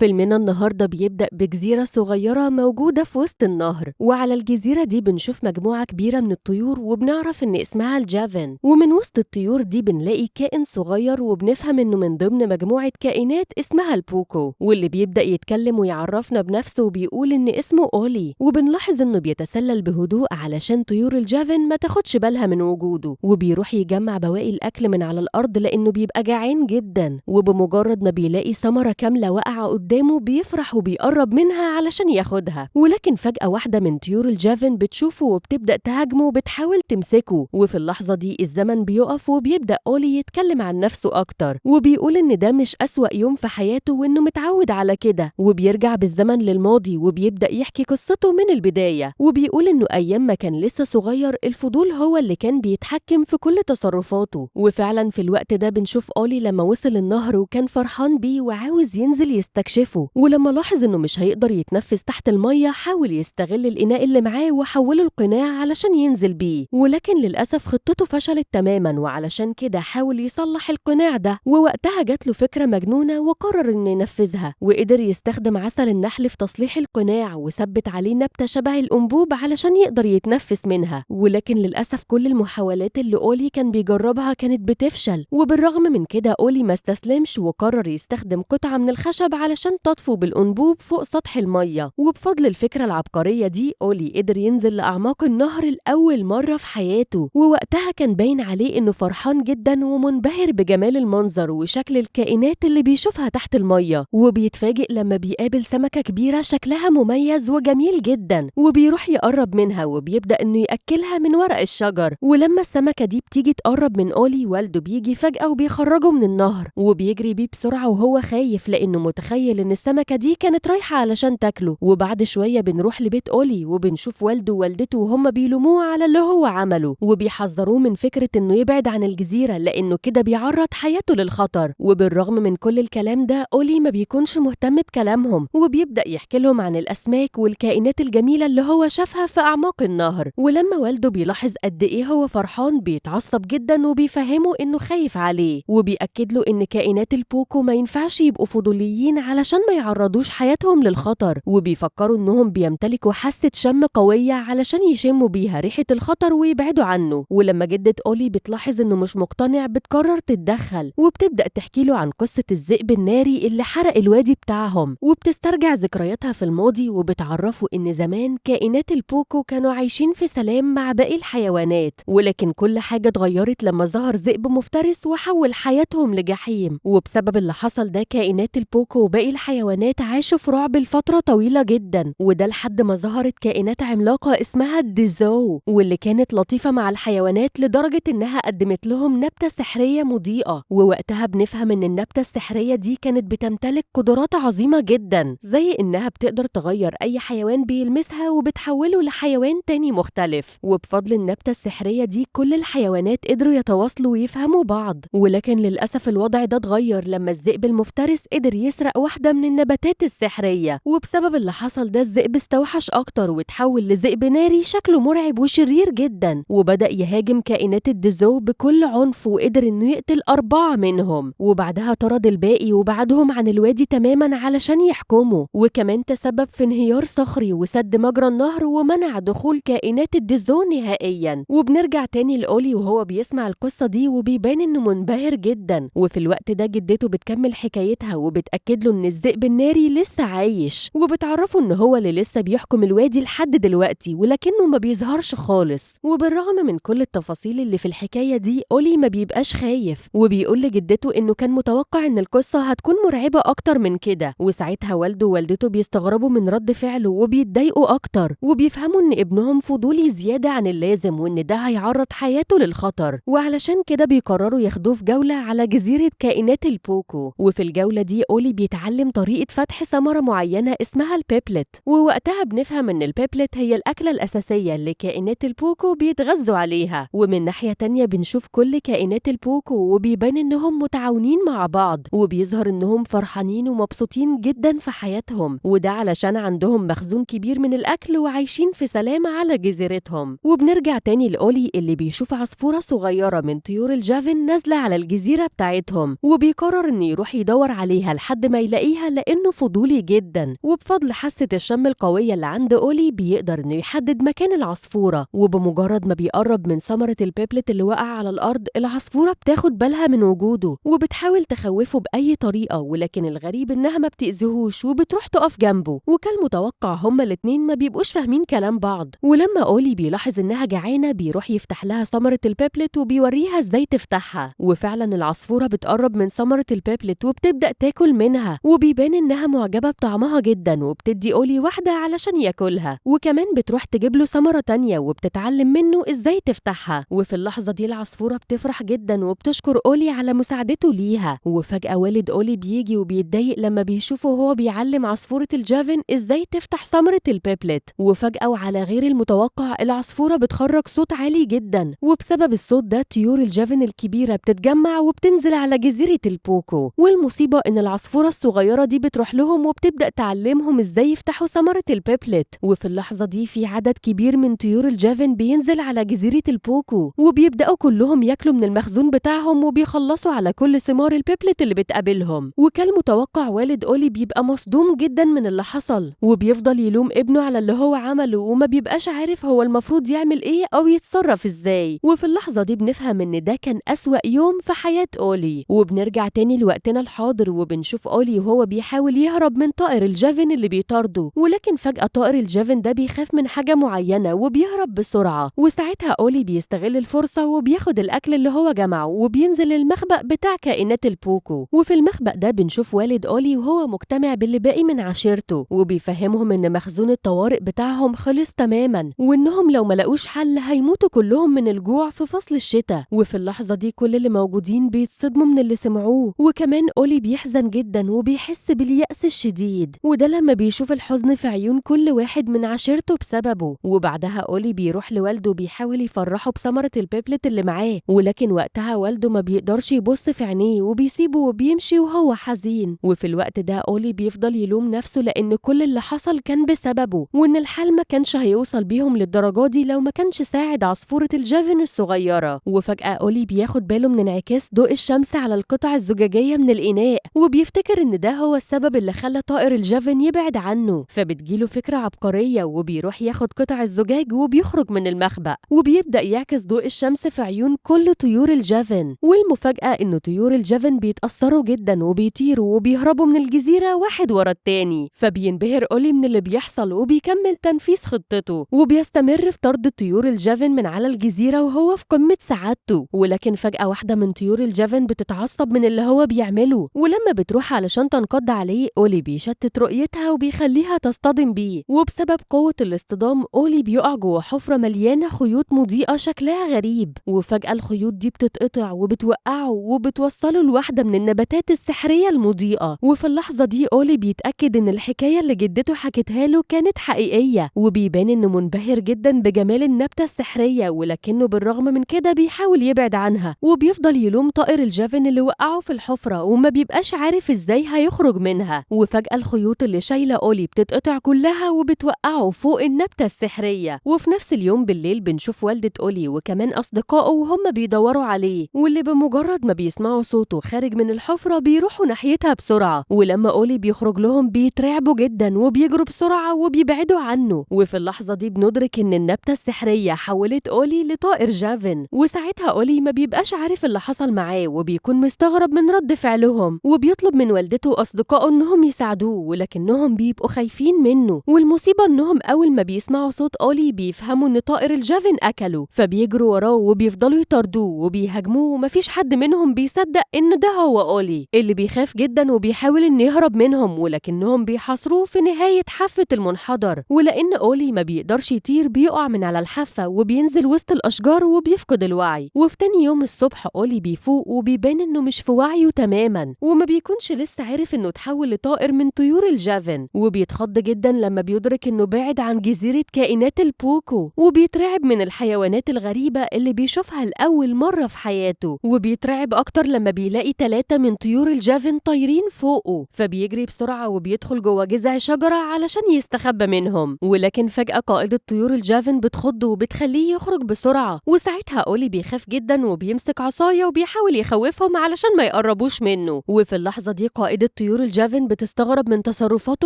فيلمنا النهاردة بيبدأ بجزيرة صغيرة موجودة في وسط النهر، وعلى الجزيرة دي بنشوف مجموعة كبيرة من الطيور وبنعرف إن اسمها الجافن. ومن وسط الطيور دي بنلاقي كائن صغير وبنفهم إنه من ضمن مجموعة كائنات اسمها البوكو، واللي بيبدأ يتكلم ويعرفنا بنفسه وبيقول إن اسمه أولي. وبنلاحظ إنه بيتسلل بهدوء علشان طيور الجافن ما تاخدش بالها من وجوده، وبيروح يجمع بواقي الأكل من على الأرض لأنه بيبقى جعان جدا. وبمجرد ما بيلاقي ثمرة كاملة واقعة قدامه بيفرح وبيقرب منها علشان ياخدها، ولكن فجأة واحدة من طيور الجافن بتشوفه وبتبدأ تهاجمه وبتحاول تمسكه. وفي اللحظة دي الزمن بيقف وبيبدأ أولي يتكلم عن نفسه أكتر، وبيقول إن ده مش أسوأ يوم في حياته وإنه متعود على كده. وبيرجع بالزمن للماضي وبيبدأ يحكي قصته من البداية، وبيقول إنه أيام ما كان لسه صغير الفضول هو اللي كان بيتحكم في كل تصرفاته. وفعلا في الوقت ده بنشوف أولي لما وصل النهر وكان فرحان بيه وعاوز ينزل يستكشفه، ولما لاحظ إنه مش هيقدر يتنفس تحت المية حاول يستغل الإناء اللي معاه وحوله القناع علشان ينزل بيه، ولكن للأسف خطته فشلت تماما، وعلشان كده حاول يصلح القناع ده. ووقتها جات له فكرة مجنونة وقرر إنه ينفذها، وقدر يستخدم عسل النحل في تصليح القناع وثبت عليه نبتة شبه الأنبوب علشان يقدر يتنفس منها. ولكن للأسف كل المحاولات اللي أولي كان بيجربها كانت بتفشل، وبالرغم من كده أولي ما استسلمش وقرر يستخدم قطعة من الخشب علشان تطفو بالأنبوب فوق سطح المية. وبفضل الفكرة العبقرية دي أولي قدر ينزل لأعماق النهر لأول مرة في حياته، ووقتها كان باين عليه إنه فرحان جدا ومنبهر بجمال المنظر وشكل الكائنات اللي بيشوفها تحت المية. وبيتفاجئ لما بيقابل سمكة كبيرة شكلها مميز وجميل جدا، وبيروح يقرب منها وبيبدأ إنه يأكلها من ورق الشجر. ولما السمكة دي بتيجي تقرب من أولي والده بيجي فجأة وبيخرجه من النهر وبيجري بيه بسرعة وهو خايف لأنه متخيل إن السمكة دي كانت رايحة علشان تاكله. وبعد شوية بنروح لبيت أولي وبنشوف والده ووالدته وهم بيلوموه على اللي هو عمله، وبيحذروه من فكرة إنه يبعد عن الجزيرة لأنه كده بيعرض حياته للخطر. وبالرغم من كل الكلام ده أولي ما بيكونش مهتم بكلامهم، وبيبدأ يحكي لهم عن الأسماك والكائنات الجميلة اللي هو شافها في أعماق النهر. ولما والده بيلاحظ قد إيه هو فرحان بيتعصب جدا وبيفهمه إنه خايف عليه، وبيأكد له إن كائنات البوكو ما ينفعش يبقوا فضوليين علشان ما يعرضوش حياتهم للخطر، وبيفكروا إنهم بيمتلكوا حاسة شم قوية علشان يشموا بيها ريحة الخطر ويبعدوا عنه. ولما جدة أولي بتلاحظ إنه مش مقتنع بتقرر تتدخل، وبتبدأ تحكي له عن قصة الذئب الناري اللي حرق الوادي بتاعهم، وبتسترجع ذكرياتها في الماضي وبتعرفه إن زمان كائنات البوكو كانوا عايشين في سلام مع باقي الحيوانات، ولكن كل حاجة اتغيرت لما ظهر ذئب مفترس وحول حياتهم لجحيم. وبسبب اللي حصل ده كائنات البوكو وباقي الحيوانات عاشوا في رعب لفترة طويلة جدا، وده لحد ما ظهرت كائنات عملاقة اسمها الديزو، واللي كانت لطيفة مع الحيوانات لدرجة إنها قدمت لهم نبتة سحرية مضيئة. ووقتها بنفهم إن النبتة السحرية دي كانت بتمتلك قدرات عظيمة جدا، زي إنها بتقدر تغير أي حيوان بيلمسها وبتحوله لحيوان تاني مختلف. وبفضل النبتة السحرية دي كل الحيوانات قدروا يتواصلوا ويفهموا بعض، ولكن للأسف الوضع ده اتغير لما الذئب المفترس قدر يسرق واحدة من النباتات السحرية. وبسبب اللي حصل ده الذئب استوحش أكتر وتحول لذئب ناري شكله مرعب وشرير جدا، وبدأ يهاجم كائنات الديزو بكل عنف وقدر إنه يقتل 4 منهم، وبعدها طرد الباقي وبعدهم عن الوادي تماما علشان يحكموا. وكمان تسبب في انهيار صخري وسد مجرى النهر ومنع دخول كائنات الديزو نهائيا. وبنرجع تاني لأولي وهو بيسمع القصة دي وبيبان إنه منبهر جدا. وفي الوقت ده جدته بتكمل حكايتها وبتأكد له إن الذئب الناري لسه عايش، وبتعرفه إن هو اللي لسه بيحكم الوادي لحد دلوقتي ولكنه ما بيظهرش خالص. وبالرغم من كل التفاصيل اللي في الحكاية دي أولي ما بيبقاش خايف، وبيقول لجدته إنه كان متوقع إن القصة هتكون مرعبة أكتر من كده. وساعتها والده ووالدته بيستغربوا من رد فعله وبيتضايقوا أكتر، وبيفهموا إن ابنهم فضولي زيادة عن اللازم وإن ده هيعرض حياته للخطر، وعلشان كده بيقرروا ياخدوه في جولة على جزيرة كائنات البوكو. وفي الجولة دي أولي بيتعلم طريقة فتح ثمرة معينة اسمها البيبلت، ووقتها بنفهم إن البيبلت هي الأكلة الأساسية اللي كائنات البوكو بيتغذوا عليها. ومن ناحية تانية بنشوف كل كائنات البوكو وبيبان إنهم متعاونين مع بعض، وبيظهر إنهم فرحانين ومبسوطين جدا في حياتهم، وده علشان عندهم مخزون كبير من الأكل وعايشين في سلام على جزيرتهم. وبنرجع تاني لأولي اللي بيشوف عصفورة صغيرة من طيور الجافن نازلة على الجزيرة بتاعتهم، وبيقرر إنه يروح يدور عليها لحد ما يلاقيها عليها لأنه فضولي جدا، وبفضل حاسة الشم القوية اللي عند أولي بيقدر إنه يحدد مكان العصفورة. وبمجرد ما بيقرب من ثمرة ال piplet اللي وقع على الأرض، العصفورة بتاخد بالها من وجوده وبتحاول تخوفه بأي طريقة، ولكن الغريب إنها ما بتأذيهوش وبتروح تقف جنبه. وكالمتوقع هما الاتنين ما بيبقوش فاهمين كلام بعض. ولما أولي بيلاحظ إنها جعانة بيروح يفتح لها ثمرة ال piplet وبيوريها إزاي تفتحها، وفعلا العصفورة بتقرب من ثمرة ال piplet وبتبدأ تاكل منها، وبيبان إنها معجبة بطعمها جدا وبتدي أولي واحدة علشان ياكلها، وكمان بتروح تجيب له ثمرة تانية وبتتعلم منه إزاي تفتحها. وفي اللحظة دي العصفورة بتفرح جدا وبتشكر أولي على مساعدته ليها. وفجأة والد أولي بيجي وبيتضايق لما بيشوفه وهو بيعلم عصفورة الجافن إزاي تفتح ثمرة ال piplet. وفجأة وعلى غير المتوقع العصفورة بتخرج صوت عالي جدا، وبسبب الصوت ده طيور الجافن الكبيرة بتتجمع وبتنزل على جزيرة البوكو. والمصيبة إن العصفورة الصغيرة دي بتروح لهم وبتبدأ تعلمهم إزاي يفتحوا ثمرة ال piplet. وفي اللحظة دي في عدد كبير من طيور الجافن بينزل على جزيرة البوكو، وبيبدأوا كلهم ياكلوا من المخزون بتاعهم وبيخلصوا على كل ثمار ال piplet اللي بتقابلهم. وكالمتوقع والد أولي بيبقى مصدوم جدا من اللي حصل، وبيفضل يلوم ابنه على اللي هو عمله وما بيبقاش عارف هو المفروض يعمل ايه او يتصرف ازاي. وفي اللحظة دي بنفهم ان ده كان أسوأ يوم في حياة أولي. وبنرجع تاني لوقتنا الحاضر وبنشوف أولي وهو بيحاول يهرب من طائر الجافن اللي بيطارده، ولكن فجأة طائر الجافن ده بيخاف من حاجة معينة وبيهرب بسرعة. وساعتها أولي بيستغل الفرصة وبياخد الأكل اللي هو جمعه وبينزل المخبأ بتاع كائنات البوكو. وفي المخبأ ده بنشوف والد أولي وهو مجتمع باللي باقي من عشيرته، وبيفهمهم إن مخزون الطوارئ بتاعهم خلص تماما، وإنهم لو ما لقوش حل هيموتوا كلهم من الجوع في فصل الشتاء. وفي اللحظة دي كل اللي موجودين بيتصدموا من اللي سمعوه، وكمان أولي بيحزن جدا وبيحس باليأس الشديد، وده لما بيشوف الحزن في عيون كل واحد من عشيرته بسببه. وبعدها أولي بيروح لوالده بيحاول يفرحه بثمرة ال piplet اللي معاه، ولكن وقتها والده ما بيقدرش يبص في عينيه وبيسيبه وبيمشي وهو حزين. وفي الوقت ده أولي بيفضل يلوم نفسه لأن كل اللي حصل كان بسببه، وإن الحال ما كانش هيوصل بيهم للدرجة دي لو ما كانش ساعد عصفورة الجافن الصغيرة. وفجأة أولي بياخد باله من انعكاس ضوء الشمس على القطع الزجاجية من الإناء، وبيفتكر إن ده هو السبب اللي خلى طائر الجافن يبعد عنه. فبتجيله فكرة عبقرية وبيروح ياخد قطع الزجاج وبيخرج من المخبأ، وبيبدأ يعكس ضوء الشمس في عيون كل طيور الجافن. والمفاجأة إن طيور الجافن بيتأثروا جدا وبيطيروا وبيهربوا من الجزيرة واحد ورا التاني. فبينبهر أولي من اللي بيحصل وبيكمل تنفيذ خطته، وبيستمر في طرد طيور الجافن من على الجزيرة وهو في قمة سعادته. ولكن فجأة واحدة من طيور الجافن بتتعصب من اللي هو بيعمله، ولما بتروح علشان تنقض عليه أولي بيشتت رؤيتها وبيخليها تصطدم بيه. وبسبب قوة الاصطدام أولي بيقع جوه حفرة مليانة خيوط مضيئة شكلها غريب، وفجأة الخيوط دي بتتقطع وبتوقعه وبتوصله لواحدة من النباتات السحرية المضيئة. وفي اللحظة دي أولي بيتأكد إن الحكاية اللي جدته حكتها له كانت حقيقية، وبيبان إنه منبهر جدا بجمال النبتة السحرية، ولكنه بالرغم من كده بيحاول يبعد عنها، وبيفضل يلوم طائر الجافن اللي وقعه في الحفرة وما بيبقاش عارف إزاي هيخرج منها. وفجأة الخيوط اللي شايلة أولي بتتقطع كلها وبتوقعه فوق النبتة السحرية. وفي نفس اليوم بالليل بنشوف والدة أولي وكمان أصدقائه وهم بيدوروا عليه، واللي بمجرد ما بيسمعوا صوته خارج من الحفرة بيروحوا ناحيتها بسرعة. ولما أولي بيخرج لهم بيترعبوا جدا وبيجروا بسرعة وبيبعدوا عنه. وفي اللحظة دي بندرك إن النبتة السحرية حولت أولي لطائر جافن، وساعتها أولي ما بيبقاش عارف اللي حصل معاه وبيكون مستغرب من رد فعلهم، وبيطلب من والدته وأصدقائه إنهم يساعدوه، ولكنهم بيبقوا خايفين منه. والمصيبة إنهم أول ما بيسمعوا صوت أولي بيفهموا إن طائر الجافن أكله، فبيجروا وراه وبيفضلوا يطاردوه وبيهاجموه، ومفيش حد منهم بيصدق إن ده هو أولي اللي بيخاف جدا وبيحاول إنه يهرب منهم، ولكنهم بيحاصروه في نهاية حافة المنحدر. ولأن أولي ما بيقدرش يطير بيقع من على الحافة وبينزل وسط الأشجار وبيفقد الوعي. وفي تاني يوم الصبح أولي بيفوق وبيبان إنه مش في وعيه تماما، وما بيكونش لسه عارف إنه اتحول لطائر من طيور الجافن، وبيتخض جدا لما بيدرك إنه بعد عن جزيرة كائنات البوكو، وبيترعب من الحيوانات الغريبة اللي بيشوفها لأول مرة في حياته. وبيترعب أكتر لما بيلاقي 3 من طيور الجافن طايرين فوقه، فبيجري بسرعة وبيدخل جوه جذع شجرة علشان يستخبى منهم. ولكن فجأة قائدة طيور الجافن بتخضه وبتخليه يخرج بسرعة، وساعتها أولي بيخاف جدا وبيمسك عصاية وبيحاول يخوفهم علشان ما يقربوش منه. وفي اللحظة دي قائدة طيور الجافن بتستغرب من تصرفاته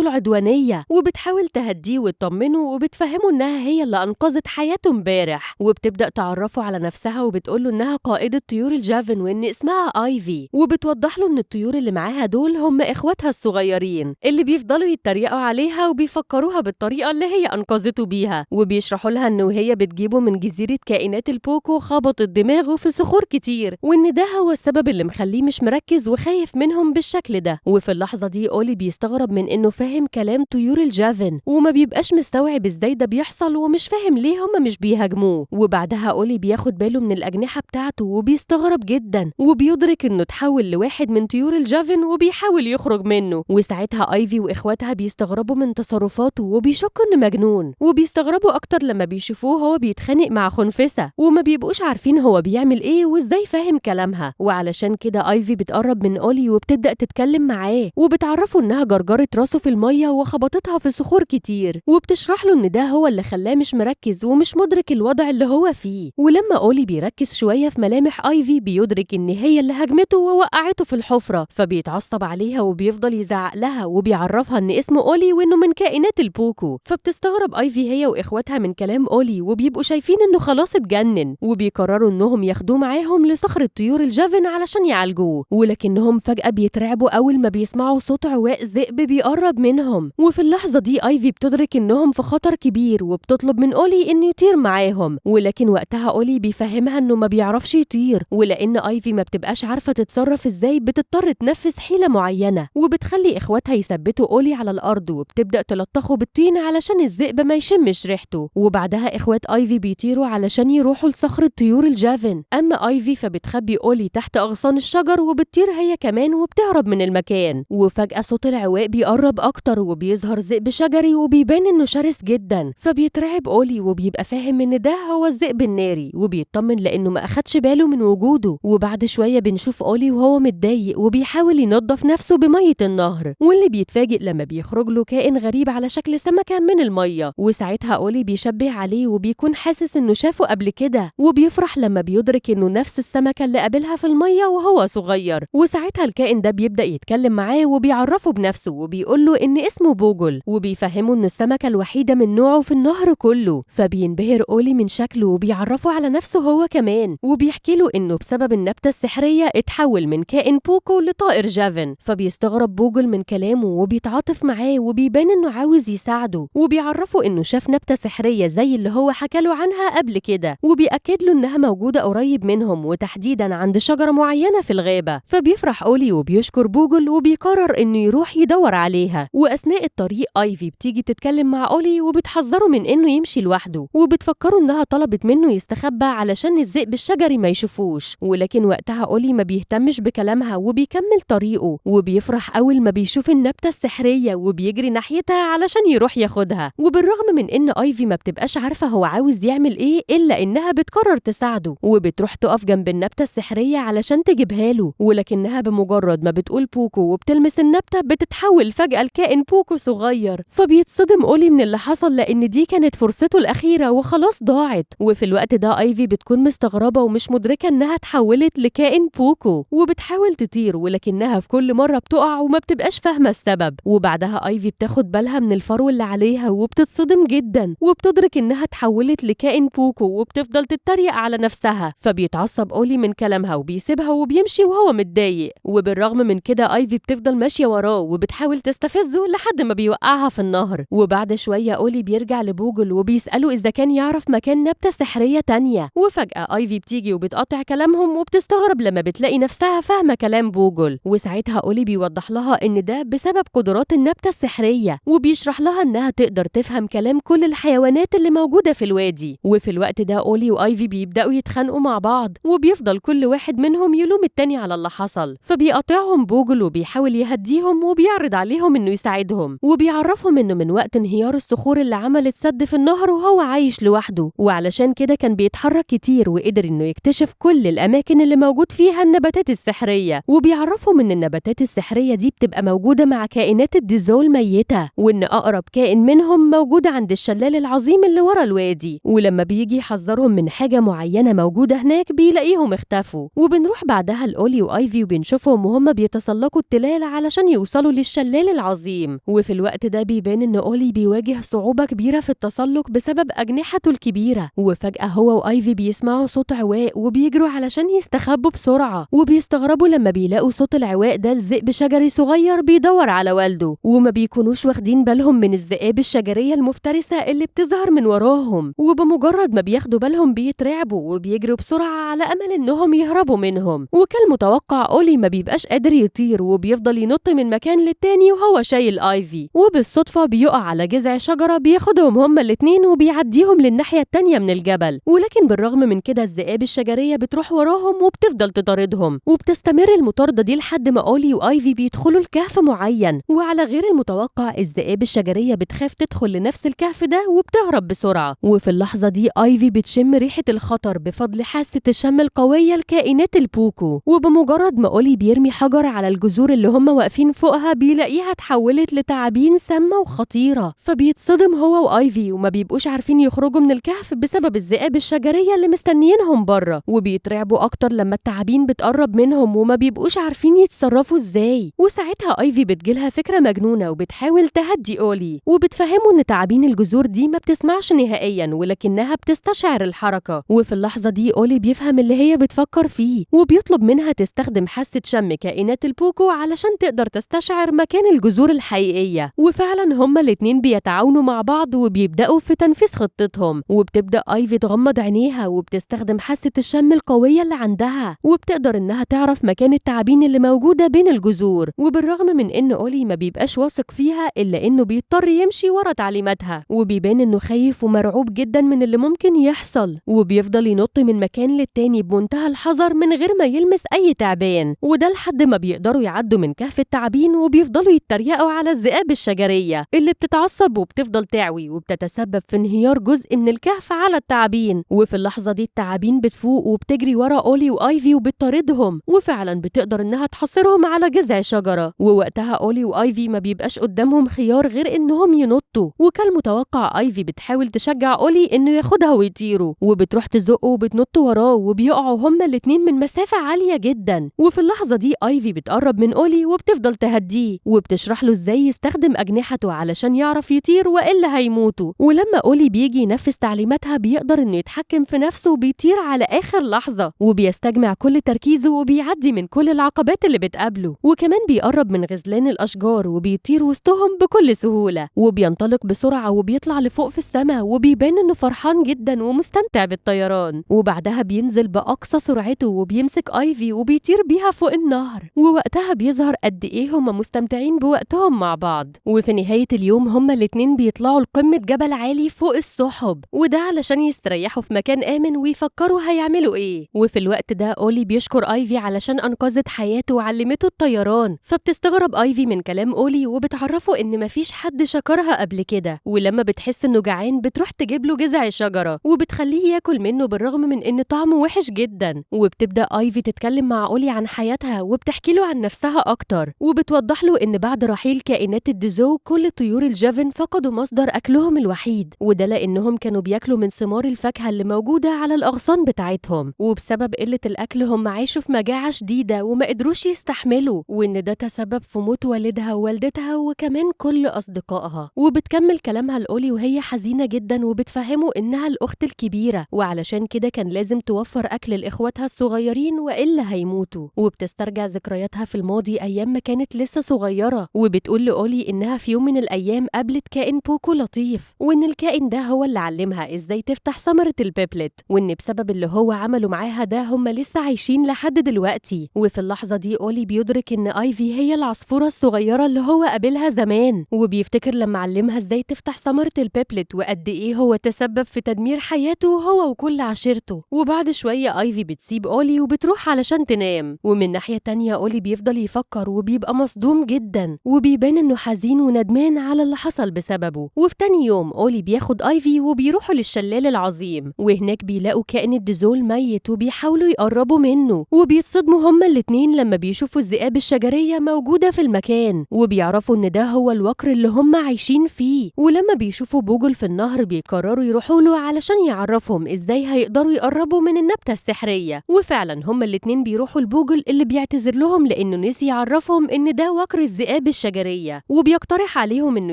العدوانية وبتحاول تهديه وتطمنه وبتفهمه إنها هي اللي أنقذت حياته امبارح، وبتبدأ تعرفه على نفسها وبتقوله إنها قائدة طيور الجافن وإن اسمها آيفي، وبتوضح له إن الطيور اللي معاها دول هم إخواتها الصغيرين اللي بيفضلوا يتريقوا عليها وبيفكروها بالطريقة اللي هي أنقذته بيها، وبيشرحوا لها إنه وهي بتجيبه من جزيرة كائنات البوكو خبطت دماغه في صخور كتير، وإن ده هو السبب اللي مخليه مش مركز وخايف منهم بالشكل ده. وفي اللحظة دي أولي بيستغرب من إنه فاهم كلام طيور الجافن وما بيبقاش مستوعب إزاي ده بيحصل ومش فاهم ليه هما مش بيهاجموه. وبعدها أولي بياخد باله من الأجنحة بتاعته وبيستغرب جدا وبيدرك إنه اتحول لواحد من طيور الجافن وبيحاول يخرج منه. وساعتها آيفي وإخواتها بيستغربوا من تصرفاته وبيشكوا إنه مجنون، وبيستغربوا أكتر لما بيشوفوه هو بيتخانق مع خنفسة وما بيبقوش عارفين هو بيعمل إيه وإزاي فاهم كلامها. وعلشان كده آيفي بتقرب من أولي وبتبدأ تتكلم معاه وبتعرفه إنها جرجرت راسه في المية وخبطتها في صخور كتير، وبتشرح له إن ده هو اللي خلاه مش مركز ومش مدرك الوضع اللي هو فيه. ولما أولي بيركز شوية في ملامح آيفي بيدرك إن هي اللي هجمته ووقعته في الحفرة، فبيتعصب عليها وبيفضل يزعق لها وبيعرفها إن اسمه أولي وإنه من كائنات البوكو. فبتستغرب آيفي هي وإخواتها من كلام أولي وبيبقوا شايفين إنه خلاص اتجنن، وبيقرروا إنهم ياخدوه معاهم لصخرة طيور الجافن علشان يعالجوه. ولكنهم فجأة بيترعبوا أول ما بيسمعوا صوت عواء ذئب بيقرب منهم، وفي اللحظة دي آيفي بتدرك إنهم في خطر كبير وبتطلب من أولي إنه يطير معاهم، ولكن وقتها أولي بيفهمها إنه ما بيعرفش يطير، ولأن آيفي ما بتبقاش عارفة تتصرف إزاي بتضطر تنفذ حيلة معينة وبتخلي إخواتها يثبتوا أولي على الأرض وبتبدأ تلطخه بالطين علشان الذئب ما يشمش ريحته. وبعدها إخوات آيفي بيطيروا علشان يروحوا لصخرة طيور الجافن، أما آيفي فبتخبي أولي تحت أغصان الشجر وبتطير هي كمان وبتهرب من المكان. وفجأة صوت العواء بيقرب أكتر وبيظهر ذئب شجري وبيبان إنه شرس جدا، فبيترعب أولي وبيبقى فاهم إن ده هو الذئب الناري وبيطمن لأنه ما أخدش باله من وجوده. وبعد شوية بنشوف أولي وهو متضايق وبيحاول ينظف نفسه بمية النهر، واللي بيتفاجئ لما بيخرج له كائن غريب على شكل سمكة من المية، وساعتها أولي بيشبه عليه وبيكون حاسس إنه شافه قبل كده، وبيفرح لما بيدرك إنه نفس السمكة اللي قابلها في المية وهو صغير. وساعتها الكائن ده بيبدأ يتكلم معاه وبيعرفه بنفسه وبيقول له إن اسمه بوجل، وبيفهمه إنه السمكة الوحيدة من نوعه في النهر كله. فبينبهر أولي من شكله وبيعرفه على نفسه هو كمان، وبيحكي له إنه بسبب النبتة السحرية اتحول من كائن بوكو لطائر جافن. فبيستغرب بوجل من كلامه وبيتعاطف معاه وبيبان إنه عاوز يساعده، وبيعرفه إنه شاف نبتة سحرية زي اللي هو حكى له عنها قبل كده، وبيأكد له إنها موجودة قريب منهم وتحديدا عند شجرة معينة في الغابة. فبيفرح أولي وبيشكر بوجل وبيقرر إنه يروح يدور عليها. وأثناء الطريق آيفي بتيجي تتكلم مع أولي وبتحذره من إنه يمشي لوحده، وبتفكره إنها طلبت منه يستخبى علشان الذئب الشجري ما يشوفوش، ولكن وقتها أولي ما بيهتمش بكلامها وبيكمل طريقه، وبيفرح أول ما بيشوف النبتة السحرية وبيجري ناحيتها علشان يروح ياخدها. وبالرغم من إن آيفي ما بتبقاش عارفة هو عاوز يعمل إيه إلا إنها بتقرر تساعده، وبتروح تقف جنب النبتة السحرية علشان تجيبها له، ولكنها بمجرد ما بتقول بوكو وبتلمس النبتة بتتحول فجأة لكائن بوكو صغير. فبيتصدم أولي من اللي حصل لأن دي كانت فرصته الأخيرة وخلاص ضاعت. وفي الوقت ده آيفي بتكون مستغربة ومش مدركة إنها اتحولت لكائن بوكو، وبتحاول تطير ولكنها في كل مرة بتقع وما بتبقاش فاهمة السبب. وبعدها آيفي بتاخد بالها من الفرو اللي عليها وبتتصدم جدا وبتدرك إنها اتحولت لكائن بوكو وبتفضل تتريق على نفسها. فبيتعصب أولي من كلامها وبيسيبها وبيمشي وهو متضايق. وبالرغم من كده آيفي بتفضل ماشية وراه وبتحاول تستفزه لحد ما بيوقعها في النهر. وبعد شوية أولي بيرجع لبوجل وبيسأله إذا كان يعرف مكان نبتة سحرية تانية، وفجأة آيفي بتيجي وبتقطع كلامهم وبتستغرب لما بتلاقي نفسها فاهمة كلام بوجل. وساعتها أولي بيوضح لها إن ده بسبب قدرات النبتة السحرية، وبيشرح لها إنها تقدر تفهم كلام كل الحيوانات اللي موجودة في الوادي. وفي الوقت ده أولي وآيفي بيبدأوا يتخانقوا مع بعض، وبيفضل كل واحد منهم يلوم التاني على اللي حصل. فبيقاطعهم بوجل وبيحاول يهديهم وبيعرض عليهم إنه يساعدهم، وبيعرفهم إنه من وقت انهيار الصخور اللي عملت سد في النهر وهو عايش لوحده، وعلشان كده كان بيتحرك كتير وقدر إنه يكتشف كل الأماكن اللي موجود فيها النباتات السحرية. وبيعرفهم إن النباتات السحرية دي بتبقى موجودة مع كائنات الديزول ميتة، وإن أقرب كائن منهم موجود عند الشلال العظيم اللي ورا الوادي، ولما بيجي يحذرهم من حاجة معينة موجودة هناك بيلاقيهم اختفوا. وبنروح بعدها لأولي وآيفي وبنشوفهم وهم بيتسلقوا التلة التلال علشان يوصلوا للشلال العظيم. وفي الوقت ده بيبان إن أولي بيواجه صعوبة كبيرة في التسلق بسبب أجنحته الكبيرة، وفجأة هو وآيفي بيسمعوا صوت عواء وبيجروا علشان يستخبوا بسرعة، وبيستغربوا لما بيلاقوا صوت العواء ده لذئب شجري صغير بيدور على والده، وما بيكونوش واخدين بالهم من الذئاب الشجرية المفترسة اللي بتظهر من وراهم، وبمجرد ما بياخدوا بالهم بيترعبوا وبيجروا بسرعة على أمل إنهم يهربوا منهم. وكالمتوقع أولي ما بيبقاش قادر يطير وبيفضل ينط من مكان للتاني وهو شايل آيفي، وبالصدفة بيقع على جذع شجرة بياخدهم هما الاتنين وبيعديهم للناحية التانية من الجبل، ولكن بالرغم من كده الذئاب الشجرية بتروح وراهم وبتفضل تطاردهم، وبتستمر المطاردة دي لحد ما أولي وآيفي بيدخلوا الكهف معين، وعلى غير المتوقع الذئاب الشجرية بتخاف تدخل لنفس الكهف ده وبتهرب بسرعة. وفي اللحظة دي آيفي بتشم ريحة الخطر بفضل حاسة الشم القوية لكائنات البوكو، وبمجرد ما أولي بيرمي حجر على الجذور اللي هم واقفين فوقها بيلاقيها اتحولت لتعابين سامة وخطيرة، فبيتصدم هو وآيفي وما بيبقوش عارفين يخرجوا من الكهف بسبب الذئاب الشجرية اللي مستنيينهم بره، وبيترعبوا أكتر لما التعابين بتقرب منهم وما بيبقوش عارفين يتصرفوا ازاي. وساعتها آيفي بتجيلها فكرة مجنونة وبتحاول تهدي أولي وبتفهمه إن تعابين الجذور دي ما بتسمعش نهائيا ولكنها بتستشعر الحركة. وفي اللحظة دي أولي بيفهم اللي هي بتفكر فيه وبيطلب منها تستخدم حاسة شم كائنات البوكو علشان تقدر تستشعر مكان الجذور الحقيقية، وفعلا هما الاتنين بيتعاونوا مع بعض وبيبدأوا في تنفيذ خطتهم. وبتبدأ آيفي تغمض عينيها وبتستخدم حاسة الشم القوية اللي عندها وبتقدر إنها تعرف مكان التعابين اللي موجودة بين الجذور، وبالرغم من إن أولي ما بيبقاش واثق فيها إلا إنه بيضطر يمشي ورا تعليماتها، وبيبان إنه خايف ومرعوب جدا من اللي ممكن يحصل، وبيفضل ينط من مكان للتاني بمنتهى الحذر من غير ما يلمس أي تعبان، وده لحد ما بيقدروا يعدوا من كهف التعابين وبيفضلوا يتريقوا على الذئاب الشجرية اللي بتتعصب وبتفضل تعوي وبتتسبب في انهيار جزء من الكهف على التعابين. وفي اللحظة دي التعابين بتفوق وبتجري ورا أولي وآيفي وبتطاردهم، وفعلا بتقدر إنها تحاصرهم على جذع شجرة، ووقتها أولي وآيفي ما بيبقاش قدامهم خيار غير إنهم ينطوا. وكالمتوقع آيفي بتحاول تشجع أولي إنه ياخدها ويطيروا، وبتروح تزقه وبتنط وراه وبيقعوا هما الاتنين من مسافة عالية جدا. وفي اللحظة دي آيفي بتقرب من أولي وبتفضل تهديه وبتشرح له إزاي يستخدم أجنحته علشان يعرف يطير وإلا هيموتوا. ولما أولي بيجي ينفذ تعليماتها بيقدر إنه يتحكم في نفسه وبيطير على آخر لحظة، وبيستجمع كل تركيزه وبيعدي من كل العقبات اللي بتقابله، وكمان بيقرب من غزلان الأشجار وبيطير وسطهم بكل سهولة، وبينطلق بسرعة وبيطلع لفوق في السماء وبيبان إنه فرحان جدا ومستمتع بالطيران. وبعدها بينزل بأقصى سرعته وبيمسك آيفي وبيطير بيها فوق النهر، ووقتها بيظهر قد إيه هما مستمتعين بوقتهم مع بعض. وفي نهاية اليوم هما الاتنين بيطلعوا لقمة جبل عالي فوق السحب، وده علشان يستريحوا في مكان آمن ويفكروا هيعملوا إيه. وفي الوقت ده أولي بيشكر آيفي علشان أنقذت حياته وعلمته الطيران، فبتستغرب آيفي من كلام أولي وبتعرفه إن مفيش حد شكرها قبل كده. ولما بتحس إنه جعان بتروح تجيب له جذع شجرة وبتخليه ياكل منه بالرغم من إن طعمه وحش جدا. وبتبدأ آيفي تتكلم مع أولي عن حياتها وبتحكي له عن نفسها أكتر، وبتوضح له إن بعد رحيل كائنات الديزو كل طيور الجافن فقدوا مصدر أكلهم الوحيد، وده لأنهم كانوا بياكلوا من ثمار الفاكهة اللي موجودة على الأغصان بتاعتهم، وبسبب قلة الأكل هم عاشوا في مجاعة شديدة وما قدروش يستحملوا، وإن ده تسبب في موت والدها ووالدتها وكمان كل أصدقائها. وبتكمل كلامها لأولي وهي حزينة جدا وبتفهمه إنها الأخت الكبيرة وعلشان كده كان لازم توفر أكل لإخواتها الصغيرين وإلا هيموتوا. وبتسترجع ذكرياتها في الماضي أيام ما كانت لسه صغيرة، وبتقول لأولي إنها في يوم من الأيام قابلت كائن بوكو لطيف، وإن الكائن ده هو اللي علمها إزاي تفتح ثمرة البيبلت، وإن بسبب اللي هو عمله معاها ده هم لسه عايشين لحد دلوقتي. وفي اللحظة دي أولي بيدرك إن آيفي هي العصفورة الصغيرة اللي هو قابلها زمان، وبيفتكر لما علمها إزاي تفتح ثمرة البيبلت وقد إيه هو تسبب في تدمير حياته هو وكل عشيرته. وبعد شوية آيفي بتسيب أولي وبتروح علشان تنام. ومن ناحية تانية أولي بيفضل يفكر وبيبقى مصدوم جدا وبيبان إنه حزين وندمان على اللي حصل بسببه. وفي تاني يوم أولي بياخد آيفي وبيروحوا للشلال العظيم، وهناك بيلاقوا كائن الديزول ميت وبيحاولوا يقربوا منه، وبيتصدموا هما الاتنين لما بيشوفوا الذئاب الشجرية موجودة في المكان، وبيعرفوا إن ده هو الوكر اللي هما عايشين فيه. ولما بيشوفوا بوجل في النهر بيقرروا يروحوا له علشان يعرفهم إزاي هيقدروا يقربوا من النبتة السحرية. وفعلا هما الاتنين بيروحوا لبوجل اللي بيعتذر لهم لأنه نسي يعرفهم إن ده وكر الذئاب الشجرية، وبيقترح عليهم إنه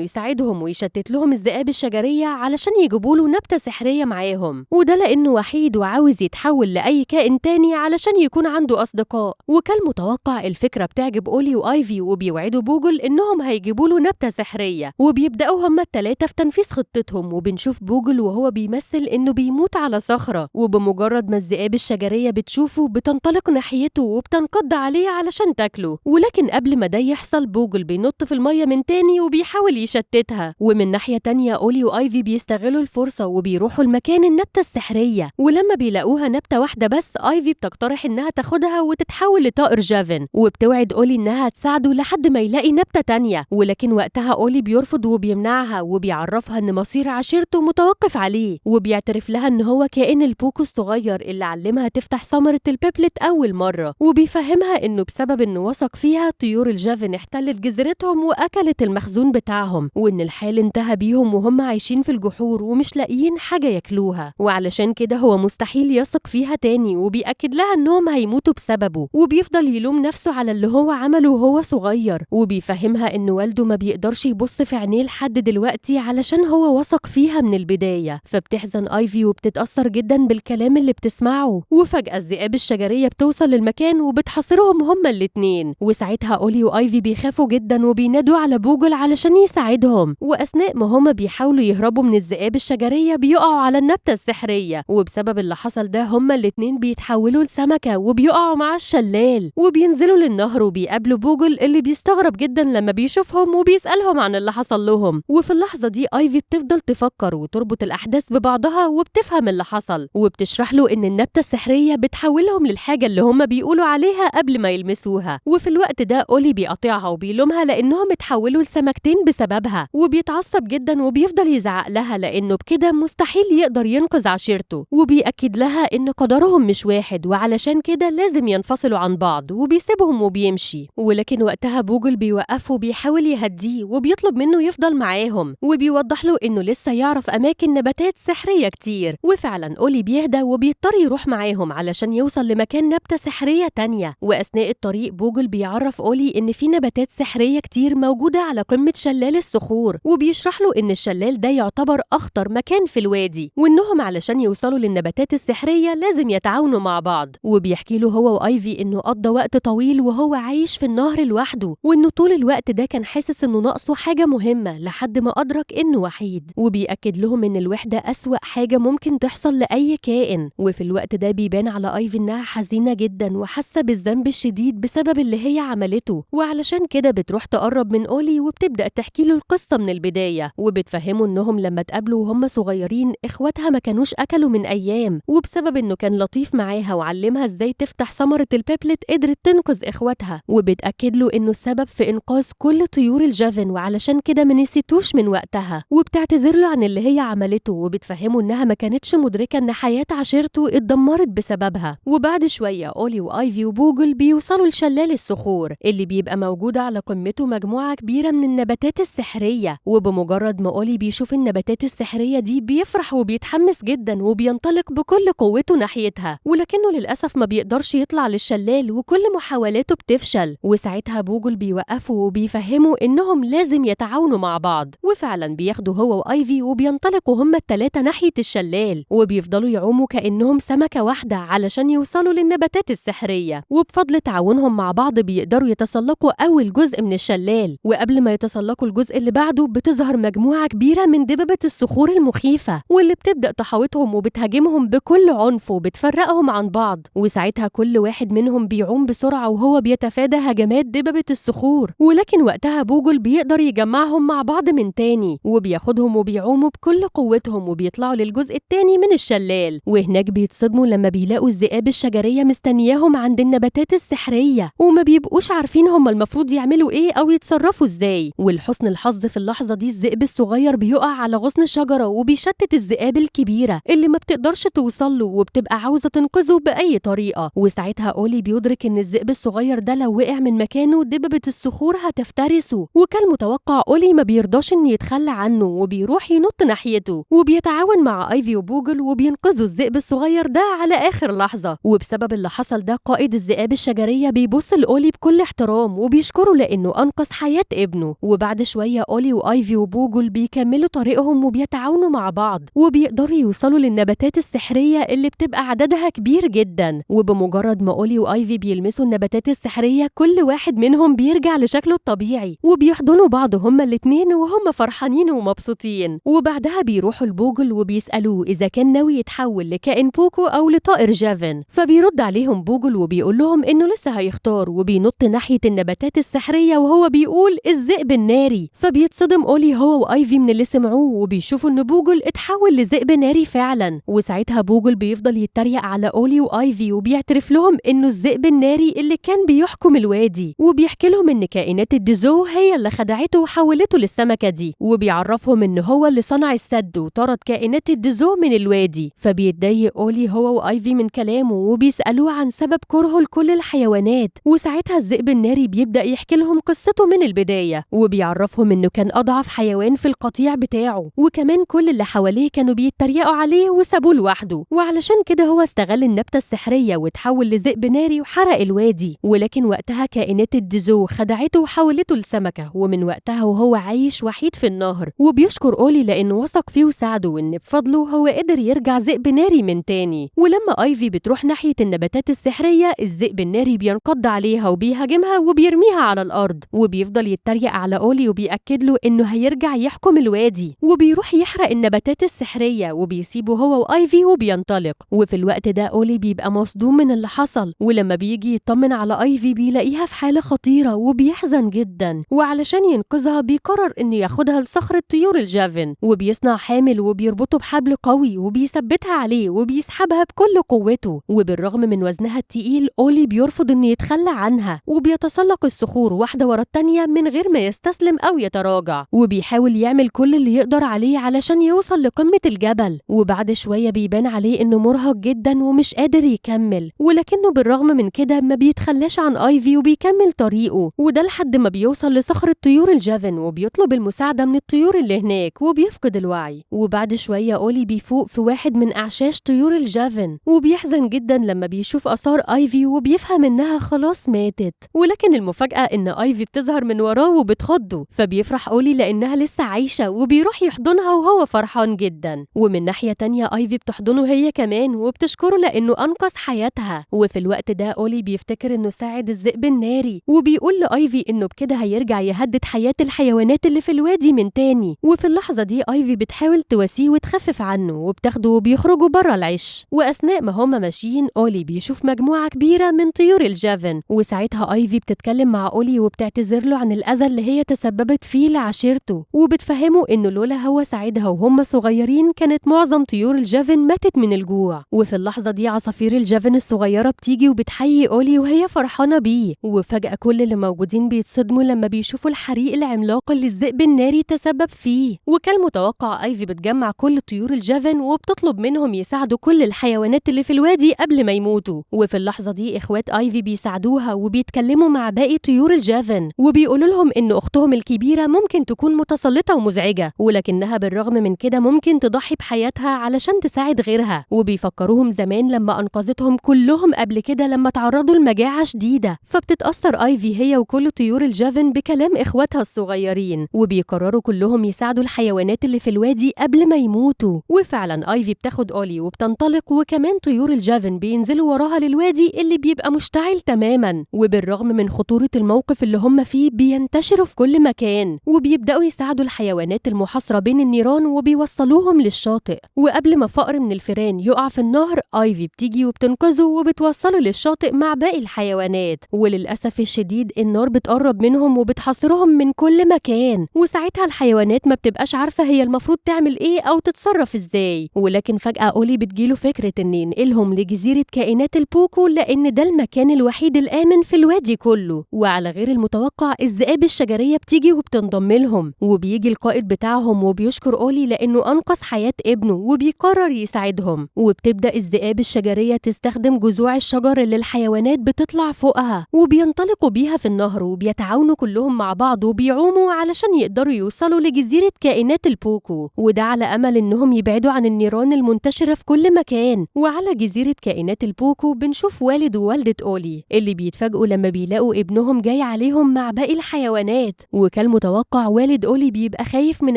يساعدهم ويشتت لهم الذئاب الشجرية علشان يجيبوا له نبتة سحرية معاهم، وده لأنه وحيد وعاوز يتحول لأي كائن تاني علشان يكون عنده أصدقاء. وكالمتوقع الفكرة بتعجب أولي وآيفي، وبيوعدوا بوجل إنهم هيجيبوا له نبتة سحرية، وبيبدأوا هما التلاتة في تنفيذ خطتهم. وبنشوف بوجل وهو بيمثل إنه بيموت على صخرة، وبمجرد ما الذئاب الشجرية بتشوفه بتنطلق ناحيته وبتنقض عليه علشان تاكله، ولكن قبل ما ده يحصل بوجل بينط في المية من تاني وبيحاول يشتتها. ومن ناحية تانية أولي وآيفي بيستغلوا الفرصة وبيروحوا لمكان النبتة السحرية، ولما بيلاقوها نبتة واحدة بس آيفي بتقترح إنها تاخدها وتتحول لطائر جافن، وبتوعد أولي إنها تساعده لحد ما يلاقي نبتة تانية، ولكن وقتها أولي بيرفض وبيمنعها وبيعرفها إن مصير عشيرته متوقف عليه، وبيعترف لها إن هو كائن البوكو الصغير اللي علمها تفتح ثمرة البيبلت أول مرة، وبيفهمها إنه بسبب إنه وثق فيها طيور الجافن احتلت جزيرتهم وأكلت المخزون بتاعهم، وإن الحال انتهى بيهم وهم عايشين في الجحور ومش لاقيين حاجة ياكلوها، وعلشان كده هو مستحيل يثق فيها تاني، وبيأكد لها إنهم هيموتوا بسببه، وبيفضل يلوم نفسه على اللي هو عمله وهو صغير، وبيفهمها إن والده ما بيقدرش يبص في عينيه لحد دلوقتي علشان هو وثق فيها من البداية. فبتحزن آيفي وبتتأثر جدا بالكلام اللي بتسمعه، وفجأة الذئاب الشجرية بتوصل للمكان وبتحاصرهم هما الاتنين، وساعتها أولي وآيفي بيخافوا جدا وبينادوا على بوجل علشان يساعدهم. وأثناء ما هما بيحاولوا يهربوا من الذئاب الشجرية بيقعوا على النبتة السحرية، وبسبب اللي حصل ده هما الاتنين بيتحولوا لسمكة وبيقعوا مع الشلال وبينزلوا للنهر وبيقابلوا بوجل اللي بيستغرب جدا لما بيشوفهم وبيسألهم عن اللي حصل لهم. وفي اللحظة دي آيفي بتفضل تفكر وتربط الأحداث ببعضها وبتفهم اللي حصل، وبتشرح له إن النبتة السحرية بتحولهم للحاجة اللي هما بيقولوا عليها قبل ما يلمسوها. وفي الوقت ده أولي بيقاطعها وبيلومها لأنهم اتحولوا لسمكتين بسببها، وبيتعصب جدا وبيفضل يزعق لها لأنه بكده مستحيل يقدر ينقذ عشيرته، وبيأكد لها إن قدرهم مش واحد وعلشان كده لازم ينفصلوا عن بعض، وبيسيبهم وبيمشي. ولكن وقتها بوجل بيوقفه وبيحاول يهديه وبيطلب منه يفضل معاهم، وبيوضح له إنه لسه يعرف أماكن نباتات سحرية كتير. وفعلا أولي بيهدى وبيضطر يروح معاهم علشان يوصل لمكان نبتة سحرية تانية. وأثناء الطريق بوجل بيعرف أولي إن في نباتات سحرية كتير موجودة على قمة شلال الصخور، وبيشرح له إن الشلال ده يعتبر أخطر مكان في الوادي، وإنهم علشان يوصلوا للنباتات السحرية لازم يتعاونوا مع بعض. وبيحكي له هو وآيفي إنه قضى وقت طويل وهو عايش في النهر لوحده، وإنه طول الوقت ده كان حاسس إنه ناقصه حاجة مهمة لحد ما أدرك إنه وحيد، وبيأكد لهم إن الوحدة أسوأ حاجة ممكن تحصل لأي كائن. وفي الوقت ده بيبان على آيفي إنها حزينة جدا وحاسة بالذنب الشديد بسبب اللي هي عملته، وعلشان كده بتروح تقرب من أولي وبتبدأ تحكي له القصة من البداية، وبتفهمه إنهم لما اتقابلوا وهم صغيرين إخواتها ما كانوش أكلوا من أيام، وبسبب إنه كان لطيف معاها وعلمها إزاي تفتح ثمرة البيبلت قدرت تنقذ إخواتها، وبتأكد له إنه السبب في إنقاذ كل طيور الجافن وعلشان كده ما نسيتوش من وقتها، وبتعتذر له عن اللي هي عملته وبتفهمه إنها ما كانتش مدركة إن حياة عشيرته اتدمرت بسببها. وبعد شوية أولي وآيفي وبوجل بيوصلوا لشلال الصخور اللي بيبقى موجود على قمته مجموعة كبيرة من النباتات السحرية، وبمجرد ما أولي بيشوف النباتات السحرية دي بيفرح وبيتحمس جدا وبينطلق بكل قوته ناحيتها، ولكنه للأسف ما بيقدرش يطلع للشلال وكل محاولاته بتفشل. وساعتها بوجل بيوقفه وبيفهمه إنهم لازم يتعاونوا مع بعض، وفعلا بياخدوا هو وآيفي وبينطلقوا هما التلاتة ناحية الشلال، وبيفضلوا يعوموا كأنهم سمكة واحدة علشان يوصلوا للنباتات السحرية. وبفضل تعاونهم مع بعض بيقدروا يتسلقوا أول جزء من الشلال، وقبل ما يتسلقوا الجزء اللي بعده بتظهر مجموعة كبيرة من دببة الصخور المخيفة واللي بتبدأ تحاوطهم وبتهاجمهم بكل عنف وبتفرقهم عن بعض. وساعتها كل واحد منهم بيعوم بسرعة وهو بيتفادى هجمات دببة الصخور، ولكن وقتها بوجل بيقدر يجمعهم مع بعض من تاني وبياخدهم وبيعوموا بكل قوتهم وبيطلعوا للجزء التاني من الشلال. وهناك بيتصدموا لما بيلاقوا الذئاب الشجرية مستنياهم عند النباتات السحرية، وما بيبقوش عارفين هم المفروض يعملوا ايه او يتصرفوا ازاي. ولحسن الحظ في اللحظة دي الذئب الصغير بيقع على غصن شجرة وبيشتت الذئاب الكبيرة اللي ما بتقدرش توصل له وبتبقى عاوزة تنقذه بأي طريقة. وساعتها أولي بيدرك ان الذئب الصغير ده لو وقع من مكانه دببة الصخور هتفترسه، وكالمتوقع أولي ما بيرضاش ان يتخلى عنه وبيروح ينط ناحيته وبيتعاون مع آيفي وبوجل وبينقذوا الذئب الصغير ده على آخر لحظة. وبسبب اللي حصل ده قائد الذئاب الشجرية بيبص لأولي أولي بكل احترام وبيشكره لأنه أنقذ حياة ابنه. وبعد شوية أولي وآيفي وبوجل بيكملوا طريقهم وبيتعاونوا مع بعض وبيقدروا يوصلوا للنباتات السحرية اللي بتبقى عددها كبير جدا. وبمجرد ما أولي وآيفي بيلمسوا النباتات السحرية كل واحد منهم بيرجع لشكله الطبيعي وبيحضنوا بعض هما الاتنين وهم فرحانين ومبسوطين. وبعدها بيروحوا لبوجل وبيسألوه إذا كان ناوي يتحول لكائن بوكو أو لطائر جافن، فبيرد عليهم بوجل وبيقول لهم إنه لسه هيختار، وبينط ناحية النباتات السحرية وهو بيقول الذئب الناري. فبيتصدم أولي هو وآيفي من اللي سمعوه وبيشوفوا إن بوجل اتحول لذئب ناري فعلا. وساعتها بوجل بيفضل يتريق على أولي وآيفي وبيعترف لهم إنه الذئب الناري اللي كان بيحكم الوادي، وبيحكي لهم إن كائنات الديزو هي اللي خدعته وحولته للسمكة دي، وبيعرفهم إن هو اللي صنع السد وطرد كائنات الديزو من الوادي. فبيتضايق أولي هو وآيفي من كلامه وبيسألوه عن سبب كرهه لكل الحيوانات. وساعتها الذئب الناري بيبدأ يحكي لهم قصته من البداية وبيعرفهم إنه كان أضعف حيوان في القطيع بتاعه، وكمان كل اللي حواليه كانوا بيتريقوا عليه وسابوه لوحده، وعلشان كده هو استغل النبتة السحرية وتحول لذئب ناري وحرق الوادي. ولكن وقتها كائنات الديزو خدعته وحولته لسمكة، ومن وقتها وهو عايش وحيد في النهر. وبيشكر أولي لأنه وثق فيه وساعده وإن بفضله هو قدر يرجع ذئب ناري من تاني. ولما آيفي بتروح ناحية النباتات السحرية الذئب الناري بينقض عليها وبيهاجمها وبيرميها على الأرض، وبيفضل يتريق على أولي وبيأكد له إنه هيرجع يحكم الوادي، وبيروح يحرق النباتات السحرية وبيسيبه هو وآيفي وبينطلق. وفي الوقت ده أولي بيبقى مصدوم من اللي حصل، ولما بيجي يطمن على آيفي بيلاقيها في حالة خطيرة وبيحزن جدا، وعلشان ينقذها بيقرر إنه ياخدها لصخرة طيور الجافن، وبيصنع حامل وبيربطه بحبل قوي وبيثبتها عليه وبيسحبها بكل قوته. وبالرغم من وزنها التقيل أولي بيرفض إنه يتخلى عنها، وبيتسلق الصخور واحدة ورا التانية من غير ما يستسلم أو يتراجع، وبيحاول يعمل كل اللي يقدر عليه علشان يوصل لقمة الجبل. وبعد شوية بيبان عليه إنه مرهق جدا ومش قادر يكمل، ولكنه بالرغم من كده ما بيتخلاش عن آيفي وبيكمل طريقه، وده لحد ما بيوصل لصخرة طيور الجافن وبيطلب المساعدة من الطيور اللي هناك وبيفقد الوعي. وبعد شوية أولي بيفوق في واحد من أعشاش طيور الجافن وبيحزن جدا لما بيشوف آثار آيفي وبيفهم إنها خلاص ماتت، ولكن المفاجأة إن آيفي بتظهر من وراه وبتخضه، فبيفرح أولي لأنها لسه عايشة وبيروح يحضنها وهو فرحان جدا. ومن ناحية تانية آيفي بتحضنه هي كمان وبتشكره لأنه أنقذ حياتها. وفي الوقت ده أولي بيفتكر إنه ساعد الذئب الناري وبيقول لآيفي إنه بكده هيرجع يهدد حياة الحيوانات اللي في الوادي من تاني. وفي اللحظة دي آيفي بتحاول تواسيه وتخفف عنه وبتاخده وبيخرجوا بره العش. وأثناء ما هما ماشيين أولي بيشوف مجموعة كبيرة من طيور الجافن، وساعتها آيفي بتتكلم مع أولي وبتعتذر له عن الأذى اللي هي تسببت فيه لعشيرته، وبتفهمه إنه لولا هو ساعدها وهم صغيرين كانت معظم طيور الجافن ماتت من الجوع. وفي اللحظة دي عصافير الجافن الصغيرة بتيجي وبتحيي أولي وهي فرحانة بيه، وفجأة كل اللي موجودين بيتصدموا لما بيشوفوا الحريق العملاق اللي الذئب الناري تسبب فيه. وكالمتوقع آيفي بتجمع كل طيور الجافن وبتطلب منهم يساعدوا كل الحيوانات اللي في الوادي قبل ما يموتوا. وفي اللحظة دي إخوات آيفي بيساعدوها وبيتكلموا مع باقي طيور الجافن وبيقولوا لهم إن أختهم الكبيرة ممكن تكون متسلطة ومزعجة، ولكنها بالرغم من كده ممكن تضحي بحياتها علشان تساعد غيرها. وبيفكروهم زمان لما أنقذتهم كلهم قبل كده لما تعرضوا لمجاعة شديدة. فبتتأثر آيفي هي وكل طيور الجافن بكلام إخواتها الصغيرين، وبيقرروا كلهم يساعدوا الحيوانات اللي في الوادي قبل ما يموتوا. وفعلا آيفي بتاخد أولي وبتنطلق، وكمان طيور الجافن بينزلوا وراها للوادي اللي بيبقى مشتعل تماما. وبالرغم من خطورة الموقف اللي هم فيه بينتشروا في كل مكان وبيبدأوا يساعدوا الحيوانات المحاصرة بين النيران وبيوصلوهم للشاطئ. وقبل ما فأر من الفيران يقع في النهر آيفي بتيجي وبتنقذه وبتوصله للشاطئ مع باقي الحيوانات. وللأسف الشديد النار بتقرب منهم وبتحاصرهم من كل مكان، وساعتها الحيوانات ما بتبقاش عارفة هي المفروض تعمل ايه أو تتصرف ازاي. ولكن فجأة أولي بتجيله فكرة إن ينقلهم لجزيرة كائنات البوكو لأن ده المكان الوحيد الآمن في الوادي كله. وعلى غير المتوقع الذئاب الشجرية بتيجي وبتنضم لهم، وبيجي القائد بتاعهم وبيشكر أولي لأنه أنقذ حياة ابنه وبيقرر يساعدهم. وبتبدأ الذئاب الشجرية تستخدم جذوع الشجر اللي الحيوانات بتطلع فوقها وبينطلقوا بيها في النهر، وبيتعاونوا كلهم مع بعض وبيعوموا علشان يقدروا يوصلوا لجزيرة كائنات البوكو، وده على أمل إنهم يبعدوا عن النيران المنتشرة في كل مكان. وعلى جزيرة كائنات البوكو بنشوف والد ووالدة أولي اللي بيتفاجئوا بيتفاجئوا لما بيلاقوا ابنهم جاي عليهم مع باقي الحيوانات. وكالمتوقع والد أولي بيبقى خايف من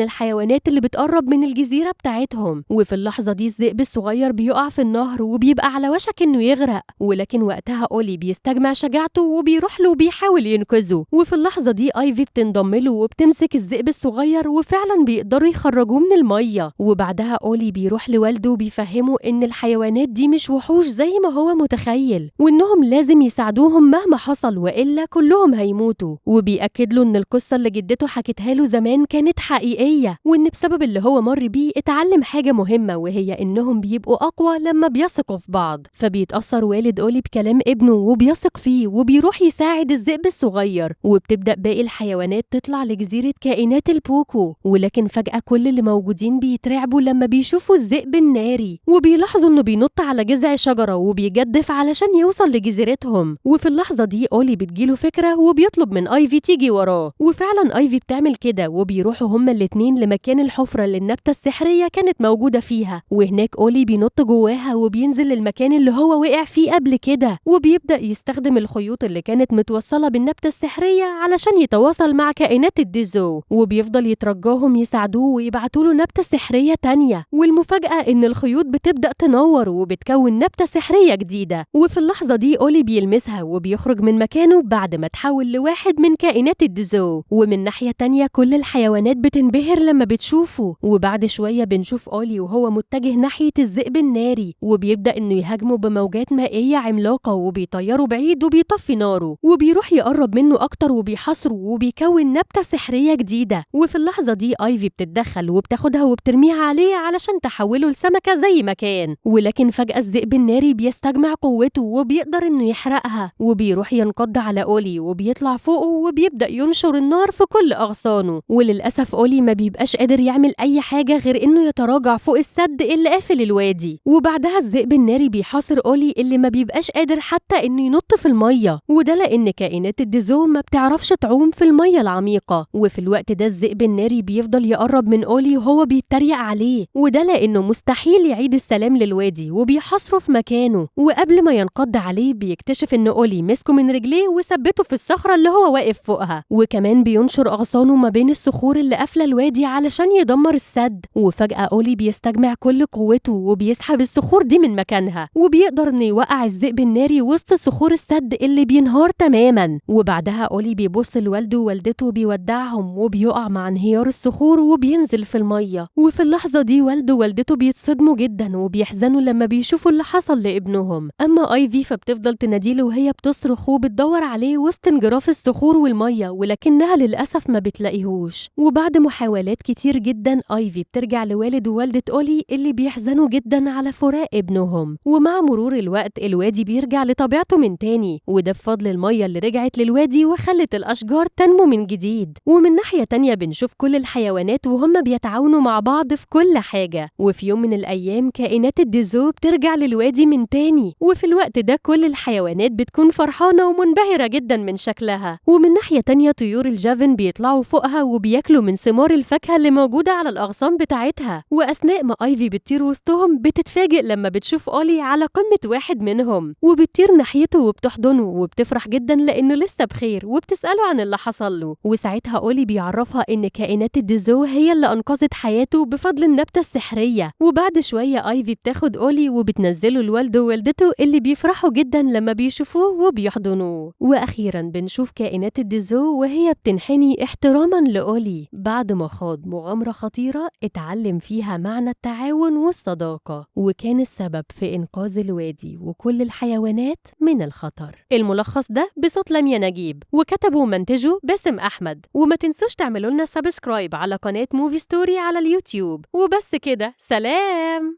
الحيوانات اللي بتقرب من الجزيرة بتاعتهم. وفي اللحظة دي الذئب الصغير بيقع في النهر وبيبقى على وشك إنه يغرق، ولكن وقتها أولي بيستجمع شجاعته وبيروح له وبيحاول ينقذه. وفي اللحظة دي آيفي بتنضم له وبتمسك الذئب الصغير وفعلا بيقدروا يخرجوه من المية. وبعدها أولي بيروح لوالده وبيفهمه إن الحيوانات دي مش وحوش زي ما هو متخيل، وإنهم لازم يساعدوهم مهما حصل وإلا كلهم هيموتوا. وبيأكد له إن القصة اللي جدته حكتها له زمان كانت حقيقية، وإن بسبب اللي هو مر بيه اتعلم حاجة مهمة، وهي إنهم بيبقوا أقوى لما بيثقوا في بعض. فبيتأثر والد أولي بكلام ابنه وبيثق فيه وبيروح يساعد الذئب الصغير. وبتبدأ باقي الحيوانات تطلع لجزيرة كائنات البوكو، ولكن فجأة كل اللي موجودين بيترعبوا لما بيشوفوا الذئب الناري، وبيلاحظوا إنه بينط على جذع شجرة وبيجدف علشان يوصل لجزيرتهم. وفي اللحظة دي أولي بتجيله فكرة وبيطلب من آيفي تيجي وراه، وفعلا آيفي بتعمل كده، وبيروحوا هما الاتنين لمكان الحفرة اللي النبتة السحرية كانت موجودة فيها. وهناك أولي بينط جواها وبينزل للمكان اللي هو وقع فيه قبل كده، وبيبدأ يستخدم الخيوط اللي كانت متوصلة بالنبتة السحرية علشان يتواصل مع كائنات الديزو، وبيفضل يترجاهم يساعدوه ويبعتوا له نبتة سحرية تانية. والمفاجأة إن الخيوط بتبدأ تنور وبتكون نبتة سحرية جديدة. وفي اللحظة دي أولي بيلمسها وبيخرج من مكانه بعد ما تحول لواحد من كائنات الديزو. ومن ناحية تانية كل الحيوانات بتنبهر لما بتشوفه. وبعد شوية بنشوف أولي وهو متجه ناحية الذئب الناري، وبيبدأ إنه يهاجمه بموجات مائية عملاقة وبيطيره بعيد وبيطفي ناره، وبيروح يقرب منه أكتر وبيحاصره وبيكون نبتة سحرية جديدة. وفي اللحظة دي آيفي بتتدخل وبتاخدها وبترميها عليه علشان تحوله لسمكة زي ما كان، ولكن فجأة الذئب الناري بيستجمع قوته وبيقدر إنه يحرقها، وبيروح ينقض على أولي وبيطلع فوقه وبيبدأ ينشر النار في كل أغصانه. وللأسف أولي ما بيبقاش قادر يعمل أي حاجة غير إنه يتراجع فوق السد اللي قافل الوادي. وبعدها الذئب الناري بيحاصر أولي اللي ما بيبقاش قادر حتى إنه ينط في المية، وده لأن كائنات الديزو ما بتعرفش تعوم في المية العميقة. وفي الوقت ده الذئب الناري بيفضل يقرب من أولي وهو بيتريق عليه، وده لأنه مستحيل يعيد السلام للوادي وبيحاصره في مكانه. وقبل ما ينقض عليه بيكتشف إن أولي مسكه من رجليه وثبته في الصخرة اللي هو واقف فوقها، وكمان بينشر أغصانه ما بين الصخور اللي قافلة الوادي علشان يدمر السد. وفجأة أولي بيستجمع كل قوته وبيسحب الصخور دي من مكانها، وبيقدر إنه يوقع الذئب الناري وسط صخور السد اللي بينهار تماما. وبعدها أولي بيبص لوالده ووالدته بيودعهم وبيقع مع انهيار الصخور وبينزل في المية. وفي اللحظة دي والده ووالدته بيتصدموا جدا وبيحزنوا لما بيشوفوا اللي حصل لابنهم. أما آيفي فبتفضل تناديله وهي بتصرخ وبتدور عليه وسط انجراف الصخور والمية، ولكنها للأسف ما بتلاقيهوش. وبعد محاولات كتير جدا آيفي بترجع لوالد ووالدة أولي اللي بيحزنوا جدا على فراق ابنهم. ومع مرور الوقت الوادي بيرجع لطبيعته من تاني، وده بفضل المية اللي رجعت للوادي وخلت الأشجار تنمو من جديد. ومن ناحية تانية بنشوف كل الحيوانات وهم بيتعاونوا مع بعض في كل حاجة. وفي يوم من الأيام كائنات الديزو بترجع للوادي من تاني، وفي الوقت ده كل الحيوانات بتكون فرحانة ومنبهرة جدا من شكلها. ومن ناحية تانية طيور الجافن بيطلعوا فوقها وبياكلوا من ثمار الفاكهة اللي موجودة على الأغصان بتاعتها. وأثناء ما آيفي بتطير وسطهم بتتفاجئ لما بتشوف أولي على قمة واحد منهم، وبتطير ناحيته وبتحضنه وبتفرح جدا لأنه لسه بخير، وبتسأله عن اللي حصل له. وساعتها أولي بيعرفها إن كائنات الديزو هي اللي أنقذت حياته بفضل النبتة السحرية. وبعد شوية آيفي بتاخد أولي وبتنزله لوالده ووالدته اللي بيفرحوا جدا لما بيشوفوه وبيحضنوه. وأخيرا بنشوف كائنات الديزو وهي بتنحني احتراما لأولي بعد ما خاض مغامرة خطيرة اتعلم فيها معنى التعاون والصداقة، وكان السبب في إنقاذ الوادي وكل الحيوانات من الخطر. الملخص ده بصوت لميا نجيب، وكتبه ومنتجه باسم أحمد. وما تنسوش تعملوا لنا subscribe على قناة Movie Story على اليوتيوب. وبس كده، سلام.